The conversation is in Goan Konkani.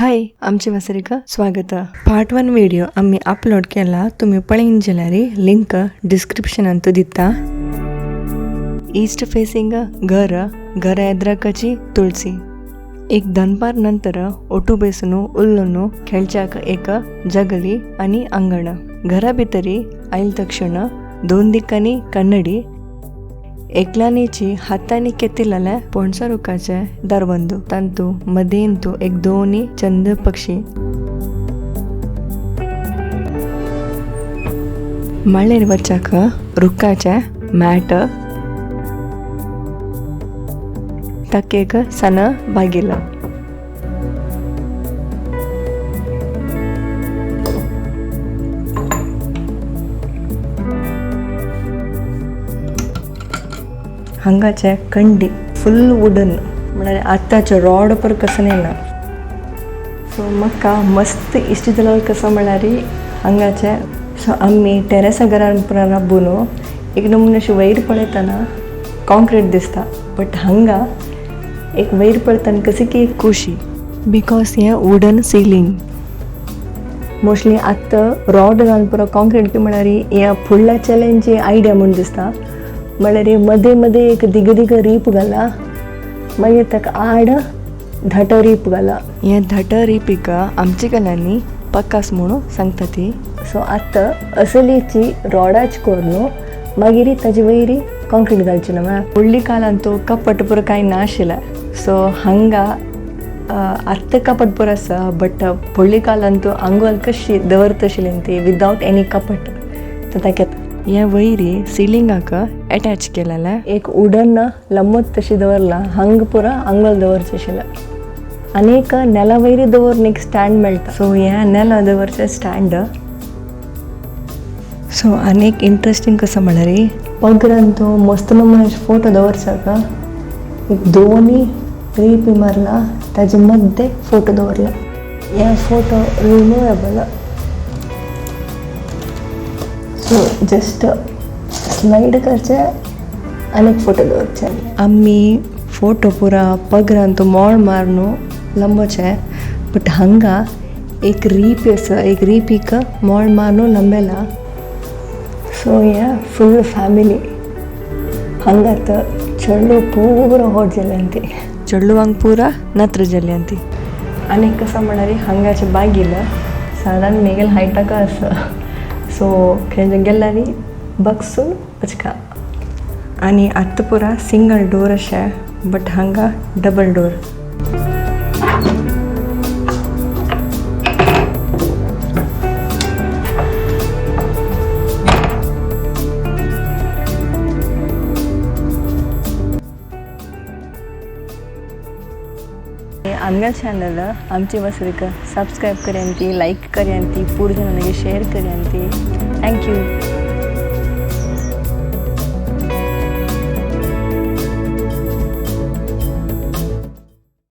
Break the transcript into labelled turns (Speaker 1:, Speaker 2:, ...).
Speaker 1: हाय आमचे वसरीक स्वागत. पार्ट 1 व्हिडिओ आम्ही अपलोड केला, तुम्ही पळयन जाल्यार लिंक डिस्क्रिप्शनांत दिता. ईस्ट फेसिंग घर, घर एद्राकाची तुळसी. एक दनपार नंतर ओटू बेसून उल्लून खेळच्याक एक जगली आणि अंगण. घरा भितरी आयल तक्षण दोन दिकांनी कन्नडी, एकल्यानीची हातांनी केतिल्ले पोणसा रुखाचे दरवंदू, तांतू मदेंतू एक दोनी चंद पक्षी. मळेर वचाक रुखाचे मॅट, ताका एक सण बागिल. हांगाचे कंडी फुल वुडन, म्हळ्यार आतांचे रॉड पर कसं ना. सो म्हाका मस्त इश्ट जाल्यार कसं म्हळ्यार हांगाचे. सो आमी टेरेसा घरान पुरा राबून एक नमुने अशें वयर पळयतना कॉन्क्रीट दिसता, बट हांगा एक वयर पळयतना कशी की एक खुशी, because हें वुडन सिलींग. मोस्टली आतां रॉड घालून पुरो कॉन्क्रीट म्हळ्यार ह्या फुडल्या चॅलेंज आयडिया म्हूण दिसता. म्हळ्यार मदें मदें एक दिग दिग रीप घाला, मागीर ताका आड धाटो रीप घाला. हें धाटो रिपीक आमचे कलांनी पक्कास म्हणून सांगता ती. सो आतां असलीची रॉडाच करून मागीर ताजे वयरी कॉन्क्रीट घालची ना. म्हळ्यार फुडली काळान तो कपट पुरो कांय नाशिल्लें. सो हांगा आतां कपट पुरो आसा, बट फुडली काळान तो आंगोल कशी दवरतशिल्ली ती विदावट एनी कपट. तर ताका हे वयरी सिलिंगाक अटॅच केलेलें एक वुडन लंबत तशी दवरला, हांग पुरा आंगोल दवरचें आशिल्लें. आनी एक नेला वयरी दवरून एक स्टँड मेळटा. सो हें नेला दवरचें स्टँड. सो आनी एक इंट्रस्टींग कसो म्हळ्यार पगरान तो मस्त नमुने फोटो दवरचाक एक दोनी रीपी मारला, ताजे मद्दे फोटो दवरला. हे photo removable. So just slide करचे आनी एक फोटो दवरचे. आमी फोटो पुरा पगरान तो मोळ मारून लंबोचे, बट हांगा एक रीप आसा, एक रिपीक मोळ मारून लंबेला. सो हे फुल फॅमिली हांगा तर चेडू पूरा होट जाल्यांती, चेडवांक पुरा नत्र जाल्यांती. आनी कसो म्हळ्यार हांगाचे बागील सादारण मेगेल हायटाक आसा. सो खंय गेल्यार बगसून वचका. आनी आतां पुरा सिंगल डोर अशें, बट हांगा डबल डोर. आमगे चॅनल आमची वसरीक सबस्क्रायब करयांती, लायक करयांती, पूर जणांक शेअर करयांती. Thank you.